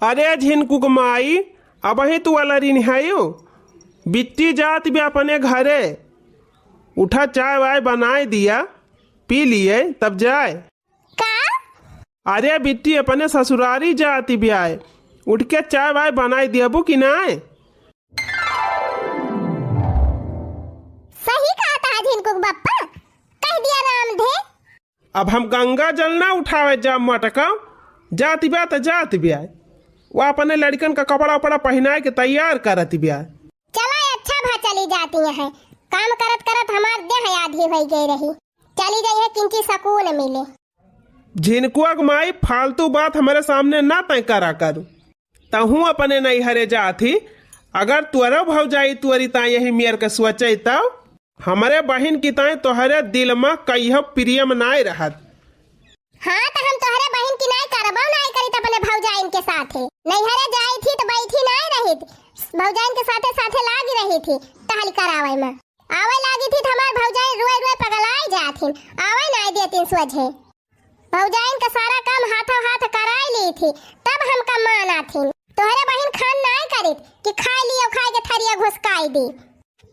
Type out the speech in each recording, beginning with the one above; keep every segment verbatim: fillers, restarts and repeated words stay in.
अरे झिनकू क माई, अबहीं तू अलरिन हयू? बिट्टी जात बे अपने घरे, उठा चाय वाय बनाए दिया, पी लिए तब जाए। का? अरे बिट्टी अपने ससुरारी जात बे आए, उठ के चाय वाय बनाए दियाबू कि नाय? सही कहत हा झिनकू क बप्पा, कहि दिया रामधे। अब हम गंगा जल ना उठावे जा मटका, जात बे त जात बे आए। वो अपने लड़िकन क कपड़ा उपड़ा पहिनाए के तैयार करत बे आए। चला अच्छा भा चली जाती हैं, काम करत करत हमार देह आधी होइ गई रही, चली जइहैं किंची सकून मिले। झिनकुआ क माई फालतू बात हमरे सामने ना तय करा करू। तहूँ अपने नैहरे जात ही, अगर तुअरो भौजाई तुअरी ताई यही मेर के सोचै तउ हमरे बहिन की ताई तोहरे दिल म कहियो प्रेम नाय रहत। हाँ, त हम तोहरे बहिन की नाय करबो नाय करित अपने भौजाइन के साथे। नैहरे जाई थी त बैठी नाय रहित, भौजाइन के साथे साथे लागी रही थी टहल करावै म। आवै लागी थी त हमार भौजाइन रोए रोए पगलाय जात हिन, आवै नाय देतिन सोझे। भौजाइन क सारा काम हाथों हाथ कराई ली थी, तब हमका माना थिन। तोहरे बहिन खान नाय करित कि खाई लियो, खाए के थरिया घुसकाई दी।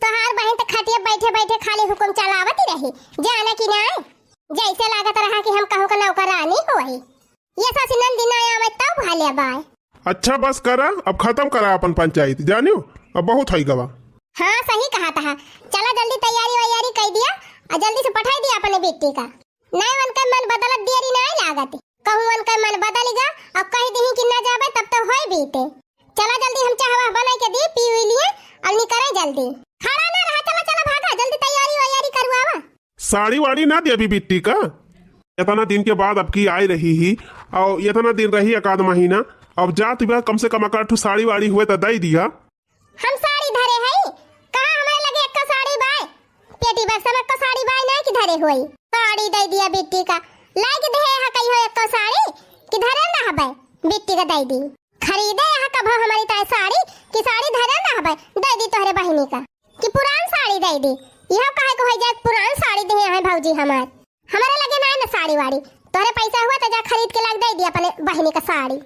तोहार बहिन त खटिया बैठे बैठे खाली हुकुम चलावत रही, जाने कि नाय? जैसे लागत रहा कि हम कहूँ का नौकरानी होई। ये सासी नंदी नाय आवै तब भले बाय। अच्छा बस करा, अब खतम करा अपन पंचायत, जानियो अब बहुत होइ गवा। हाँ सही कहत हा, चला जल्दी तैयारी वैयारी कइ दिया अउर जल्दी से पठाई दिया अपने बिट्टी का। नाय उनका मन बदलत देरी नाय लागत। कहूँ उनका मन बदल गा, अब कहि दिही कि ना जाबे तब तो होय बीते। चला जल्दी हम चाहवा बनाई के दी, पी हुई लिए अउर निकरे जल्दी। खड़ा ना रहा, चला चला भागा, जल्दी तैयारी वैयारी करवावा। साड़ी वाड़ी ना देबी बिट्टी का? इतना दिन के बाद अब की आय रही ही, अउर इतना दिन रही एक आध महीना, अब जात बा कम से कम एक आध ठो साड़ी वाड़ी हुए त दइ दिया। हम साड़ी धरे हई? कहाँ हमरे लगे एक्को साड़ी बाय? पेटी बक्सा में एक्को साड़ी बाय नाय कि धरे होई। साड़ी दइ दिया बिट्टी का। लाइके देहे हा कहियो एक्को साड़ी कि धरे ना हबे? बिट्टी का दइ दी। खरीदे हा कभो हमरी ताय साड़ी कि साड़ी धरे ना हबे? दइ दी तोहरे बहिनी का। कि पुरान साड़ी दइ दी। इहो कहे को होइ जाए पुरान साड़ी देहे हैं भौजी हमार। हमरे लगे नाय न साड़ी वाड़ी। तोहरे पैसा हुआ त जा खरीद के लाग दइ दी अपने बहिनी का साड़ी।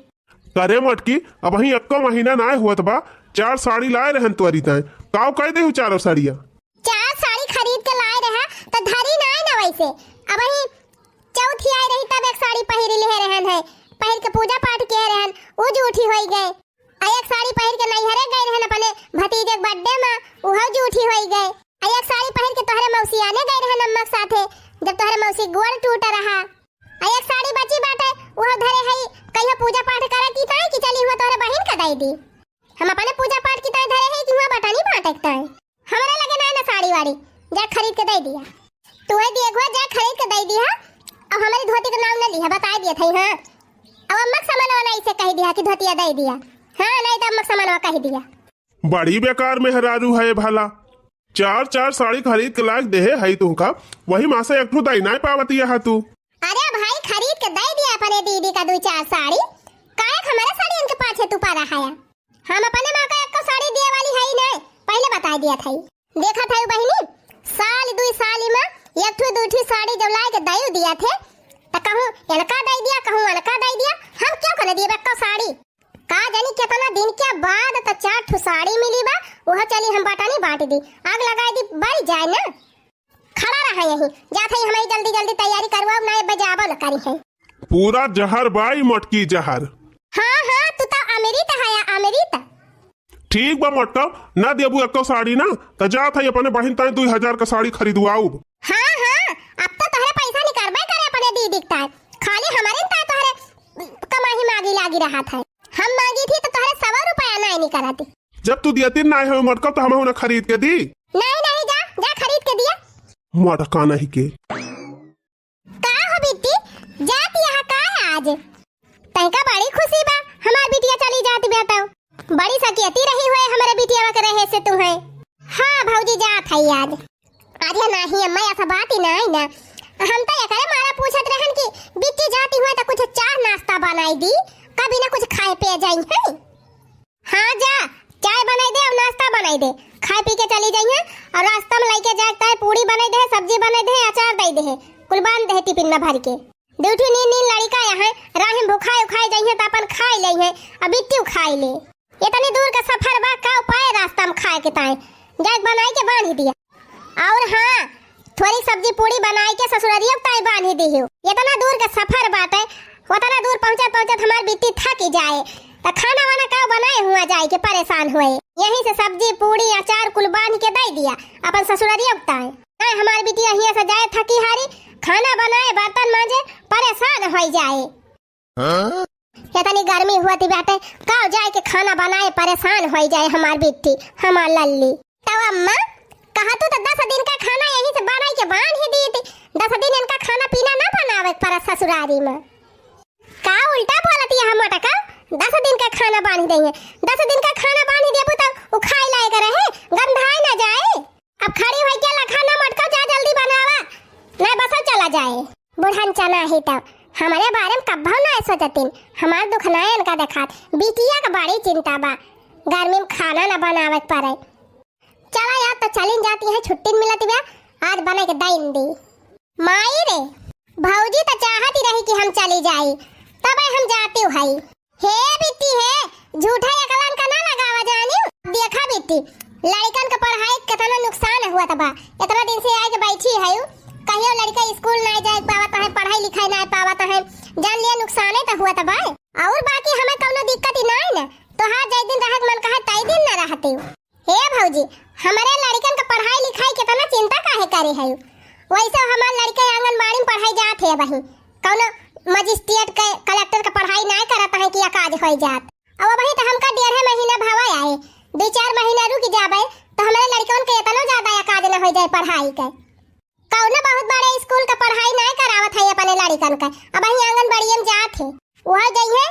करे मटकी, अबहीं एक्को महीना नाय हुअत बा, चार साड़ी लाए रहन तोरी ताय। काव कइ देहू चारो साड़िया? चार साड़ी खरीद के लाए रहा, त धरी नाय न वैसे। अबहीं चौथी आए रही, तब एक साड़ी पहिरी लिहे रहन है, पहिर के पूजा पाठ किहे रहन, उ जूठी होइ गए। आ एक साड़ी पहिर के नैहरे गए रहन अपने भतीजे के birthday में, उहो जूठी होइ गए। आ एक साड़ी पहिर के तोहरे मौसी आने गए रहन अम्मा के साथे, जब तोहरे मौसी गोड़ टूट रहा। आ एक साड़ी बची बाटे, उहो धरे हई, कहियो पूजा पाठ करे की ताई कि चली हुआ तोहरे बहिन का दइ दी। हम अपने पूजा पाठ की ताई धरे हई कि हुआ बटानी बांटे के ताई। हमरे लगे ना ना साड़ी वाड़ी, जा खरीद के दइ दिया। तू है दिए हुआ, जा खरीद के दइ दिया। अब हमरी धोती के नाम न लिहा, बताइ दिया था, हाँ। अब अम्मा के सामान वाला इसे कहि दिया कि धोतिया दइ दिया। हाँ, नाहीं त अम्मा के सामान कहि दिया। बड़ी बेकार मेहरारू है भला। चार चार साड़ी खरीद के लाग देहे हई तुहका, वही मा से एक ठो दइ नाहीं पावतिया हा तू। अरे भाई, खरीद के दइ दिया अपने दीदी का दुइ चार साड़ी, काहे हमरे साड़ियन के पाछे तू परा हया? हम अपने मा का एक्को साड़ी दिए वाली हई नाहीं, पहिले बताइ दिया था। देखा था बहिनी, साल दुइ साल मा एक ठो दुइ ठो साड़ी जब लाइके दइ दिया थे, त कहूँ एनका दइ दिया, कहूँ अनका दइ दिया, हम क्यों कने दिए एक्को साड़ी? का जानी केतना दिन के बाद त चार ठो साड़ी मिली बा, उहो चली हम बटानी बांट दी, आग लगाइ दी, बरि जाए ना। खड़ा रहा यहीं, जात हई हमरी जल्दी जल्दी तैयारी करवाओ, ना बजाबो न करी है। पूरा जहर बाई मटकी जहर। हाँ हाँ, तू त अमृत हया, अमृत। ठीक बा मटका, ना देबू एक्को साड़ी ना, त जात हई अपने बहिन ताई दुइ हजार का साड़ी खरीदवाउब। हाँ हाँ, अब त तोहरे पैसा निकरबे करे अपने दीदी के ताई, खाली हमरे ताई तोहरे कमाही मागी लागी रहत है। हम मांगी थी त तोहरे सवा रुपया नाहीं निकरत। जब तू दियतिन नाहीं हो मटका त हमहू ना खरीद के दी। नाहीं नाहीं, जा जा खरीद के दिया। मटका नहीं के। का हो बिट्टी, जात यहाँ का आज? तैका बड़ी खुशी बा, हमार बिटिया चली जात बा तउ। बड़ी सकेती रही हुए हमरे बिटिया के रहे से तू है। हाँ भौजी, जात है आज। अरे नाहीं अम्मा, ऐसा बात ही नाहीं ना। हम तो एकरे मारा पूछत रहन कि बिट्टी जाती हुए तो कुछ चाह नाश्ता बनाई दी, कभी ना कुछ खाए पिए जाई है। हाँ जा, चाय बनाई दे अउर नाश्ता बनाई दे, खाए पी के चली जाइए। अउर रास्ता में लइके जाए ताई पूड़ी बनाई दे, सब्जी बनाई दे, अचार दइ दे, कुल बांध दे टिफिन में भर के। दुइ ठो नीन नीन लड़िका अहइँ, राही में भुखाए उखाए जइहइँ त अपन खाइ लेइहइँ, अब बिट्टिउ खाइ ले। एतनी दूर क सफर बा, का उपाय रास्ता में खाए के ताईं? जाइके बनाइ के बान्हि दिया। अउर हाँ, थोरी सब्जी पूड़ी बनाइ के ससुररियो के ताईं बान्हि दिहिउ। एतना दूर क सफर बाटे, ओतना दूर पहुँचत पहुँचत हमार बिट्टी थकि जाए, त खाना वाना का बनाए हुआँ जाइके परेसान होए। यहीं से सब्जी पूड़ी अचार कुल बान्हि के दइ दिया अपन ससुररियो के ताईं। नाहीं हमार बिट्टी हियाँ से जाए थकी हारी, खाना बनाए बर्तन माँजे परेसान होइ जाए। हाँ? एतनी गर्मी होत बाटे, का जाइके खाना बनाए परेसान होइ जाए हमार बिट्टी, हमार लल्ली। तउ अम्मा, कहतू त दस दिन क खाना यहीं से बनाइ के बान्हि दीत, दस दिन इनका खाना पीना न बनावे क परत ससुरारी में। का उल्टा बोलत हया मोटका? दस दिन क खाना बान्हि देइहइँ, दस दिन क खाना बान्हि देबू त उ खाइ लायक रहे, गंधाइ न जाए। अब खड़ी होइ के लखा न मटका, जा जल्दी बनावा, नाहीं बसउ चला जाए। बुढ़न चना ही तउ हमरे बारे में कब्बउ नाहीं सोचतिन, हमार दुख नाहीं इनका देखात। बिटिया क बड़ी चिंता बा, गर्मी में खाना न बनावे क परे। चला यार, त चलिन जाती है, छुट्टिन मिलत बा, आज बनाइ के दइन दी। माई रे, भउजी त चाहत ही रही कि हम चली जाई, तबे हम जातिउ हई। हे बिट्टी हे, झूठा अकलन क न लगावा जानिउ। देखा बिट्टी, लड़िकन क पढ़ाई क केतना नुकसान होत बा। एतना दिन से आइके बइठी हइउ, कहियो लड़िका स्कूल नाहीं जाइ पावत है, पढ़ाई लिखाई नाहीं पावत है, जान लिया नुकसाने त होत बा। अउर बाकी हमें कउनो दिक्कत ही नाहीं न, तोहार जइ दिन रहे क मन कहे तइ दिन न रहतिउ। हे भउजी, हमरे लड़िकन क पढ़ाई लिखाई केतना चिंता काहे करे हइउ? वइसे हमार लड़िका आंगनबाड़ी में पढ़ाई जात है अबहीं। कउनो मजिस्ट्रेट क, कलेक्टर क पढ़ाई नाहीं करत है कि अकाज होइ जात। अब अबहीं त हमका डेढ़े महीना भवा आए, दुइ चार महीना रुकि जाबे त हमरे लड़िकन क एतनो ज्यादा अकाज न होइ जाए पढ़ाई क। कउनो बहुत बड़े स्कूल क पढ़ाई नाहीं करावत है अपने लड़िकन क, अबहीं आंगनबाड़िये में जात है। उहाँ जइहैं,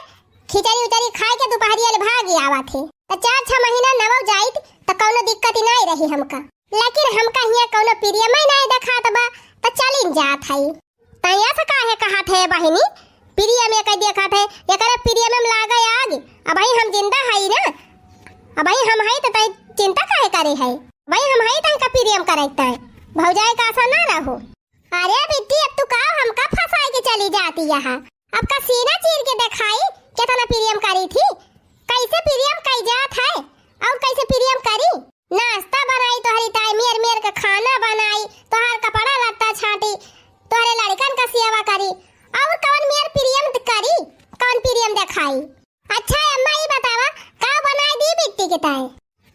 खिचड़ी उचड़ी खाइके दुपहरिया ले भागि आवत है। त चार छह महीना नवौ जाइत त कउनो दिक्कत ही नाहीं रही हमका। लेकिन हमका हियाँ कउनो प्रियमै नाहीं देखात बा, त चलिन जात हई। तैं अस काहे कहत है बहिनी? प्रियम एकै देखत है, एकरे प्रियम में लागे आग। अबहीं हम जिंदा हई न, अबहीं हम हई त तैं चिंता काहे करे है? अबहीं हम हई तैं का प्रियम करे तैं? भौजाई का असा न रहो। अरे बिट्टी, अब तू का हमका फंसाए के चली जाती यहाँ? अब का सीना चीर के देखाई, केतना प्रियम करी थी, कैसे प्रियम कई जात है अउर कैसे प्रियम करी। नाश्ता बनाई तोहरी ताई, मेर मेर के खाना बनाई, तोहार कपड़ा लत्ता छाटी, तोहरे लड़िकन का सेवा करी, अउर कवन मेर प्रियम करी, कवन प्रियम देखाई? अच्छा अम्मा, ई बतावा, का बनाए दी बिट्टी के ताई?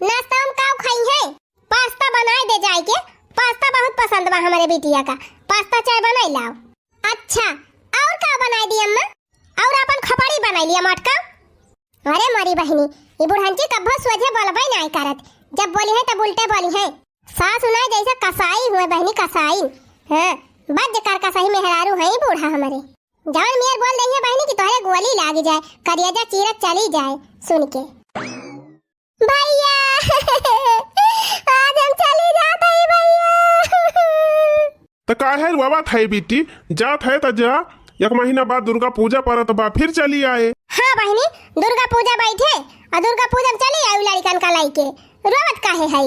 नाश्ता में का खइहैं? पास्ता बनाए दे जाइके, पास्ता बहुत पसंद बा हमरे बिटिया का, पास्ता चाय बनाई लाओ। अच्छा, अउर का बनाए दी अम्मा? अउर आपन खपड़ी बनाई लिया मटका। अरे मोरी बहिनी, ई बुढ़ंची कब्बो सोझे बोलबै नाहीं करत, जब बोलिहैं तब उल्टे बोलिहैं। सासु नाहीं जैसे कसाई हुए बहिनी, कसाई। हाँ, बज्ज कर कसही मेहरारू हैं बूढ़ा हमरे। जवन मेर बोल देइहैं बहिनी कि तोहरे गोली लागि जाए, करेजा चीरत चली जाए सुन के। भइया, आज हम चली जात हई भइया। त काहे रोवत है बिट्टी? जात है त जा, एक महीना बाद दुर्गा पूजा परत बा, फिर चली आए। हाँ बहिनी, दुर्गा पूजा बइठे अउर दुर्गा पूजा में चली आयु लड़िकन का लइके, रोवत काहे है?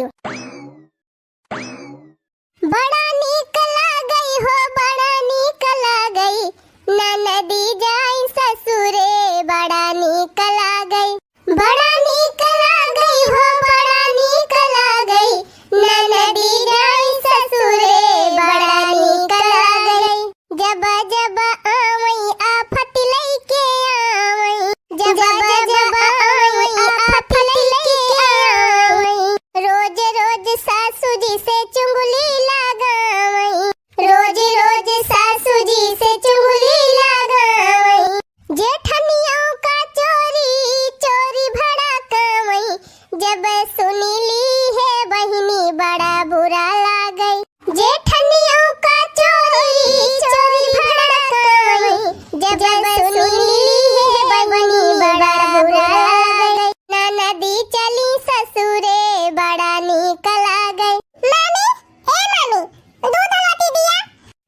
बड़ा नीक लागई हो, बड़ा नीक लागई, ननदी जाई ससुरे, बड़ा नीक लागई। बड़ा नीक लागई हो, बड़ा नीक लागई, ननदी जाई ससुरे, बड़ा नीक लागई। जब जब आवई आफत लइके आवई, जब जब आवई आफत लइके आवई, रोज रोज सासू जी से चुंगली लगावई, रोज रोज सासू जी से चुंगली लगावई। जेठनियों का चोरी चोरी भड़कावई, जब सुनिली है बहिनी बड़ा बुरा लागई। जेठनियों का चोरी चोरी भड़कावई, जब सुनिली है बहिनी बड़ा बुरा लागई। ननदी चली ससुरे बड़ा नीक लागई। मामी, ए मामी, दूध रोटी दिया,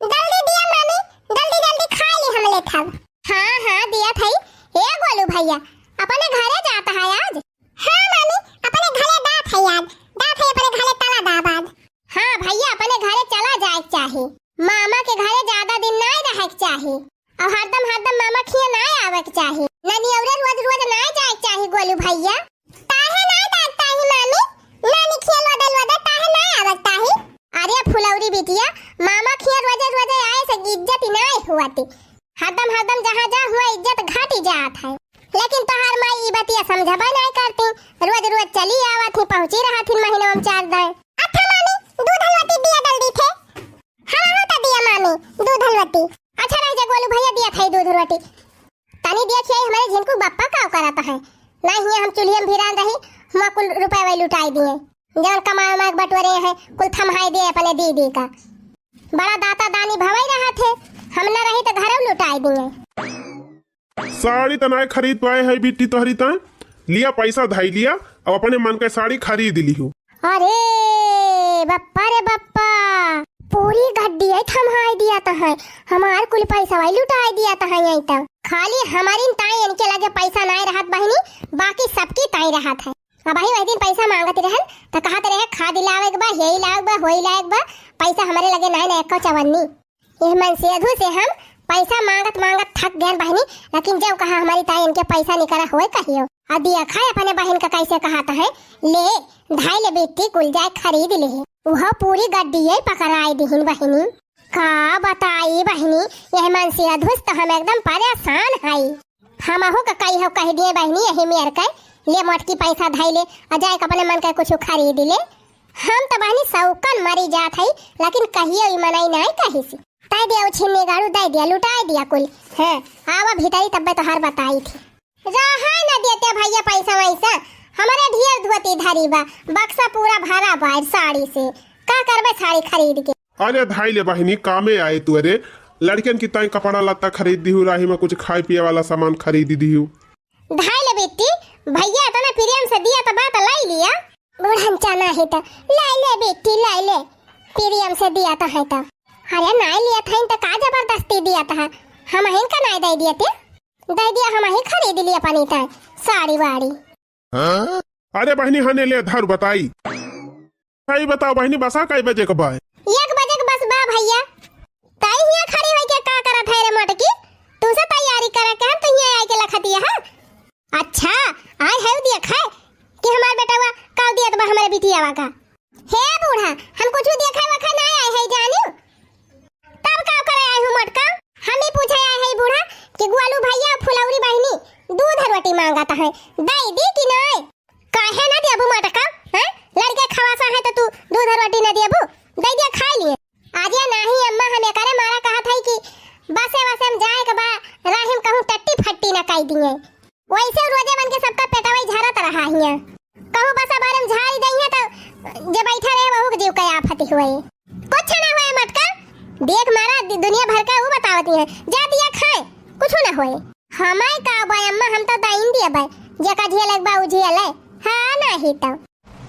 जल्दी दिया मामी, जल्दी जल्दी खाइ ली हम लेत हब। हाँ हाँ दिया थई। ए गोलू भइया, अपने घरे जात है आज? हाँ मामी, अपने घरे जात है आज, जात है अपने घरे तला दाब आज। हाँ भइया, अपने घरे चला जाए के चाही, मामा के घरे ज्यादा दिन नाहीं रहे के चाही। अउर हरदम हरदम मामा खिया नाय आवे के चाही। नानी अउरे रोज रोज नाय जाए के चाही गोलू भैया। काहे नाय जाए के चाही मामी? नानी खिया लोदे लोदे काहे नाय आवे के चाही? अरे फुलौरी बिटिया, मामा खिया रोजे रोजे आए से इज्जत ही नाय हुआती। हरदम हरदम जहाँ जा हुआ इज्जत घटी जात है। लेकिन तोहार माई ई बतिया समझबे नाय करती। रोज रोज चली आवत ही, पहुँची रहत ही महीना में चार दाएं। अच्छा मामी, दूध हलवती दिया जल्दी थे। हाँ, हाँ, तो दिया मामी, दूध हलवती। अच्छा रह जा गोलू भैया, दिया था दूध हलवती। तनी देखिए हमरे झिनकू बप्पा का करत है। नाहीं हियाँ हम चूल्हे में भिरान रही, हुआँ कुल रुपए वही लुटाई दिए। जवन कमाए उमाए के बटोरे हैं, कुल थम्हाई दिए अपने दीदी का। बड़ा दाता दानी भवई रहत है, हम न रही तो घरऊ लुटाई दिए। साड़ी त नाय खरीद पाए है बिट्टी तोहरी त, लिया पैसा धई लिया, अब अपने मन के साड़ी खरीद लिहू। अरे बप्पा रे बप्पा, पूरी गड्डी है थम्हाई दिया त है, हमार कुल पैसा वही लुटाई दिया त है। यही त खाली हमारी ताई इनके लगे पैसा नाय रहत बहिनी, बाकी सबकी ताई रहत है। अबही वही दिन पैसा मांगत रहन, त कहत रहे, "खाद लावे के बा, हेई लावे के बा, होई लावे के बा, पैसा हमरे लगे नाय ना एको चवन्नी।" एह मनसेधू से हम पैसा मांगत मांगत थक गए बहिनी, लेकिन जब कहा हमारी ताई इनके पैसा निकरा होए कहियो। आ दिया खाए अपने बहिन का कैसे कहत है, "ले, धाई ले बेटी, कुल जाए खरीद ले।" उहो पूरी गड्डी पकड़ाई दिहिन बहिनी। का बताई बहिनी, एह मनसेधू से त हम एकदम परेशान हई। हमहू का कहियो कह दिए बहिनी यही मेर के, "ले मोटकी पैसा धई ले, आ जाए के अपने मन के कुछ खरीद ले।" हम त बहिनी सौकन मरी जात हई, लेकिन कहियो ई मनई नाय कहिस। तय दिया उछिन्नी गाड़ू, दे दिया, लुटाए दिया कुल। हैं, आवा भीतरी तब्बे तोहार बताई थी। रहाय न देते भैया पैसा वैसा, हमरे ढेर धोती धरी बा, बक्सा पूरा भरा बा साड़ी से। का करबे साड़ी खरीद के? अरे धाई ले बहिनी, कामे आए तू। अरे लड़कन की ताई कपड़ा लत्ता खरीद दिहू, राही में कुछ खाए पिए वाला सामान खरीद दिहू। धाई ले बेटी, भैया इतना प्रेम से दिया त बात लाई लिया। बुढ़न चना है त लाई ले बेटी, लाई ले, प्रेम से दिया त है त। अरे नाय लिया था त का जबरदस्ती दिया था, हम हिन का नाय दे दिया ते, दे दिया हम ही खरीद लिया पानी ताई साड़ी वाड़ी। अरे बहिनी, हने ले धर बताई। सही बताओ बहिनी, बसा कई बजे के बा? एक बजे के बस बा भैया। ताई हियाँ खड़ी होई के का करत है रे मोटकी? तू से तैयारी करे के हम तो हियाँ आई के लखतिया है। अच्छा, आय है देख है कि हमार बेटवा का दियत बा हमरे बिटियावा का। हे बूढ़ा, हम कुछ देखे वखे ना आए है जानियो। तब का करे आए हो मोटका? हम ही पूछे आए है बूढ़ा कि ग्वालू भैया फुलौरी बहिनी दूध रोटी मांगत है, दे दी कि नाय? काहे ना देबू मोटका? हैं? लड़के खवासा है तो तू दूध रोटी ना देबू? दे दिया खाए लिए। आज या नाही अम्मा, हम एकरे मारा कहत है कि बसे वसे में जाए के बा, राहिम कहूँ टट्टी फट्टी ना कई दिए। वैसे रोजे बन के सबका पेटवा ही झरत रहा हियाँ। कहूँ बसा बारे में झाड़ी दइहे तो जे बैठा रहे वहू के जीव के आफत होए। कुछ ना होए मटका, देख मारा दि-, दुनिया भर का वो बतावती है, जा दिया खाए, कुछ ना होए। हमारे का बा अम्मा, हम तो दाइन दिया बा, जेका झेले के बा उ झेले। हाँ, नाही तो।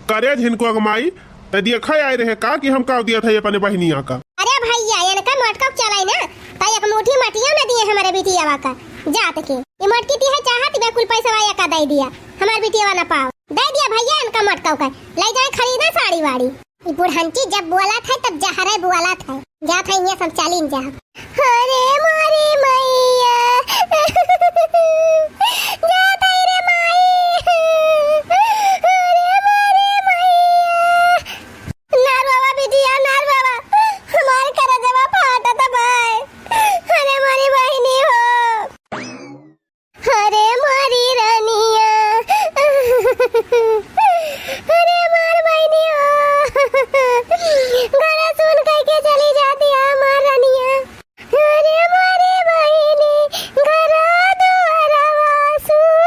करे झिनको अगमाई, त देखा आए रहे का कि हम का दिया था ये अपने बहिनिया का। अरे भैया, इनका मटका चलाई ना, त एक मुट्ठी मटिया न दिए हमारे बिटियावा का, जात के। ये मटकी ती है चाहत बे कुल पैसा वाया का दे दिया, हमार बिटियावा ना पाओ। दे दिया भैया इनका मटका का, ले जाए खरीदा साड़ी वाड़ी। ई बुढ़ंची जब बोलत है तब जहरे बोलत है। जात है इहाँ सब चालीन जा। अरे मोरी मैया, जात है रे माई। अरे मोरी मैया। नार बाबा बिटिया, नार बाबा, हमार करजवा फाटत भाई। अरे मोरी बहिनी हो। अरे मोरी रानिया, अरे मोर बहिनी हो, घर सुन कह के चली जाती है हमार रानिया। अरे मोरी बहिनी, घर दुआरवा सुन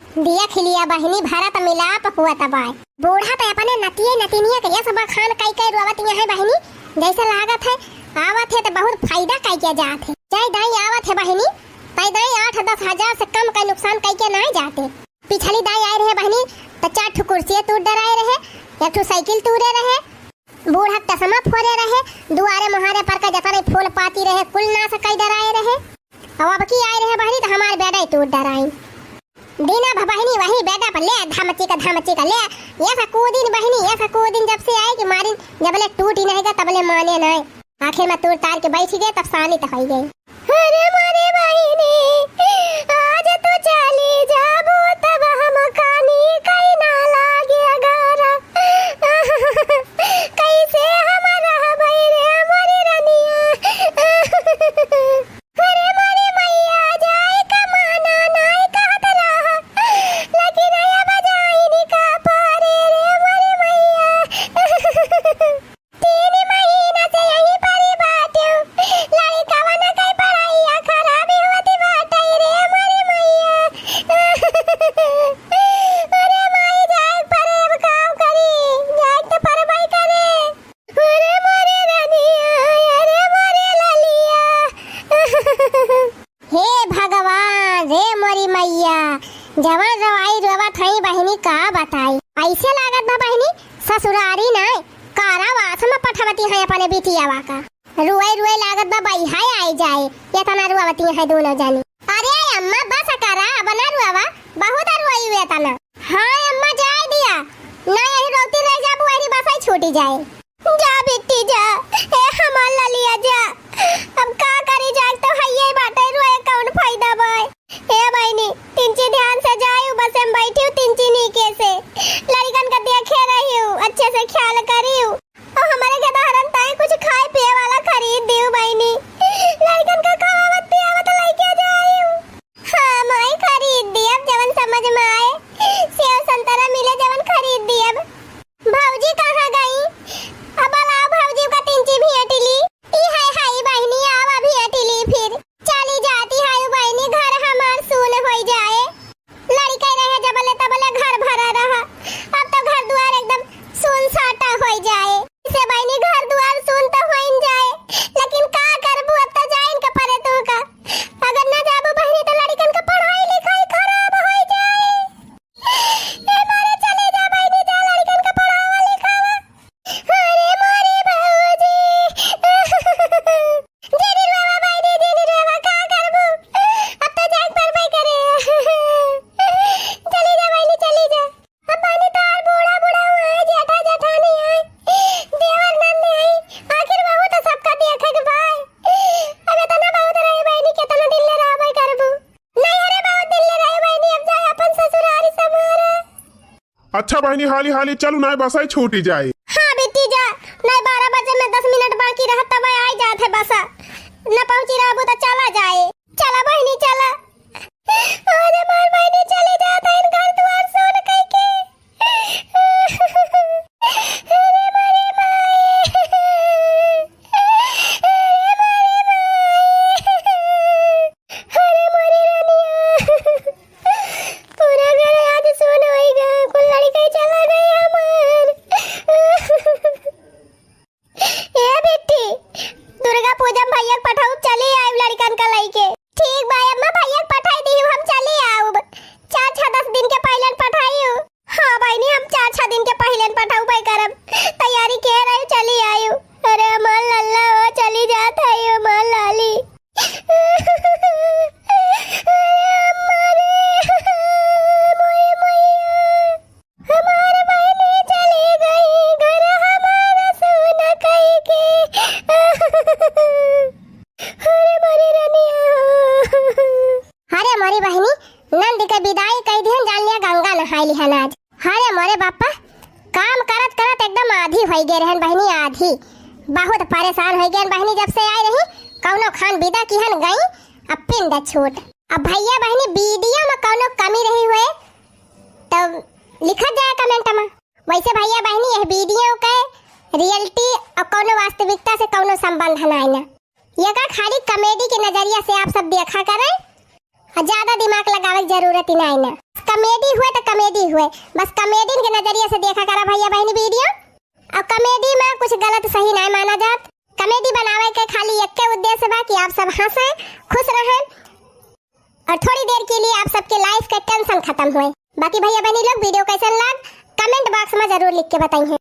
देख लिया बहिनी, भरत मिलाप हुआ तबाय। बूढ़ा त अपने नतिये नतिनिया के यस बखान कई कई रोवत यहाँ है बहिनी, जैसे लागत है आवत है त बहुत फायदा कई के जात है। जय दाई आवत है बहिनी, तय दाई आठ दस हजार से कम का नुकसान कई के नाय जाते। पिछली दाई आए रहे बहिनी, त चार ठो कुर्सिये तूर डराए रहे, एक ठो साइकिल तूरे रहे, बूढ़ा के चश्मा फोरे रहे, दुआरे मुहारे पर का जतने फूल पाती रहे, कुल नाश कई डराए रहे। अब, अब की आए रहे बहिनी, त हमार बेडे तूर डराइन। दिन अब बहिनी वही बेडे पर ले, धमची का, धमची का ले, ये सा कूदिन बहिनी, ये सा कूदिन जब से आए कि मारिन, जबले टूटी नहीं गा, तबले माने नहीं। आखिर में तूर तार के बैठ गए, तब शांत होइ गए। अरे मोरे बहिनी, आज तू चली जाबू तब हम कानी कई ना लागे अगारा। कैसे हम रहबै रे मोरी रनिया। अरे मोरे मैया, जाए का माना नाय कहत रहा, लेकिन अब जाइन का पारे रे मोरे मैया। तीन महीना से यहीं परी बाटिउ। लड़िकवा न कई पढ़ाइया खराबी होती बाटे रे मोरी मैया। अरे माई, जाए परे, अब का करी? जाए तो परबई करे। अरे मोरे रनिया, अरे मोरे ललिया। हे भगवान, रे मोरी मैया, जवन रोवाई रोवत हई बहिनी, का बताई। ऐसे लागत बा बहिनी, ससुरारी नाय, कारावास में पठवती है अपने बिटियावा का। रोए रोए लागत बा बइहाय आई जाए, एतना रोवती है दोनों जनी। अरे अम्मा, बस करा, अब ना रोवा, बहुत रोई हुए तना। हाँ अम्मा, जाए दिया, ना यही रोती रह जाबू, यही बसाई छूटी जाए। जा बिट्टी जा, ए हमार ललिया जा। अब का करी, जाए तो हइये बाटे, रोए कौन फायदा बाय। ए बहिनी, तिनची ध्यान से जाइउ, बस हम बैठिउ तिनची नीके से। लड़िकन का देखे रहिउ, अच्छे से ख्याल करिउ। और हमारे गेदहरन ताई कुछ खाए पिए वाला खरीद दिउ बहिनी। लड़िकन का खवावत पियावत लइके जाइउ। हाँ माई, खरीद दियब जवन समझ में आए। सेव संतरा मिले जवन खरीद दियब। भौजी कहाँ गई? अब लाओ भौजी का तिनची भी अटिली। ई हाय हाय बहिनी, आवा भी अटिली फिर। चली जाती हाय बहिनी, घर हमार सुन होई जाए। लड़िका रहे जबले तबले घर भरा रहा, अब तो घर दुआर एकदम सुन साटा होई जाए। इसे बहिनी घर दुआर सुन तो होइन जाए, लेकिन का करबू, अब तो जाइन के परे तू का। अगर ना जाबू बहिनी तो लड़िकन का पढ़ाई लिखाई खराब होई जाए। ए मारे चले जा बहिनी, जा लड़िकन का पढ़ावा लिखावा। अरे मोरे भौजी। दीदी रोवा बहिनी, दीदी रोवा, का करबू? अब तो जाए परबे करे। चली जा बहिनी, चली जा। अब बहिनी तोहार बूढ़ा बूढ़ा हुआ है, जेठा जेठानी है, देवर नंद है, आखिर वहू तो सबका देखे के भाई। अब इतना बहुत रहे बहिनी, कितना दिन ले रहबे करबू? नहीं, अरे बहुत दिन ले रहे बहिनी, अब जाए अपन ससुरारी संभारे। अच्छा बहिनी, हाली हाली चलू, नाय बसाई छूटी जाए। हाँ बिट्टी जा, नाय बारह बजे में दस मिनट बाकी रहत तब आई जात है बसा। न पहुँची रहबू तो चला जाए। चला बहिनी चला। अरे मार बहिनी चली जात है घर दुआर सोन कई के। अरे मारे माई। अरे मारे माई। अरे मोरी रनिया, पूरा घर आज सुन होई गा, कुल लड़िका चला गए हमार। ए बिट्टी, दुर्गा पूजा में भैया के पठाऊ, चली आइब लड़िकन का लइके। ठीक बा अम्मा, भैया के पठाई दी, हम चली आउब। चार छह दस दिन के पहले पठाई। हाँ बहिनी, हम चार छह दिन के पहिले पठउबे करब। तैयारी के रही, चली आयु। अरे हमार लल्ला हो, चली जात है हमार लाली। अरे अम्मा रे, मोए मैया, हमार बहिनी चली गई घर हमार सुन कई के। अरे मोरी रनिया। अरे मोरी बहिनी, नंद के विदाई कई दिहन, जान लिया गंगा नहाई लिहन आज। अरे मोरे बापा, काम करत करत एकदम आधी होई गए रहन बहिनी, आधी। बहुत परेशान होई गए बहिनी, जब से आए रही, कौनो खान विदा किहन गई, अब पिंड छूट। अब भैया बहिनी वीडियो में कौनो कमी रही हुए तो लिखत जाए comment में। वैसे भैया बहिनी यह वीडियो के reality और कौनो वास्तविकता से कौनो संबंध नाई ना। ये का खाली comedy के नजरिया से आप सब देखा करें और ज्यादा दिमाग लगावे के जरूरत ही नाई ना। कॉमेडी हुए तो कॉमेडी हुए, बस कॉमेडियन के नजरिए से देखा करा भैया बहनी वीडियो। और कॉमेडी में कुछ गलत सही नहीं माना जात। कॉमेडी बनावे के खाली एक्के उद्देश्य बा कि आप सब हंसें, खुश रहें और थोड़ी देर के लिए आप सबके लाइफ के टेंशन खत्म हुए। बाकी भैया बहनी लोग वीडियो कैसन लाग, कमेंट बॉक्स में जरूर लिख के बताइए।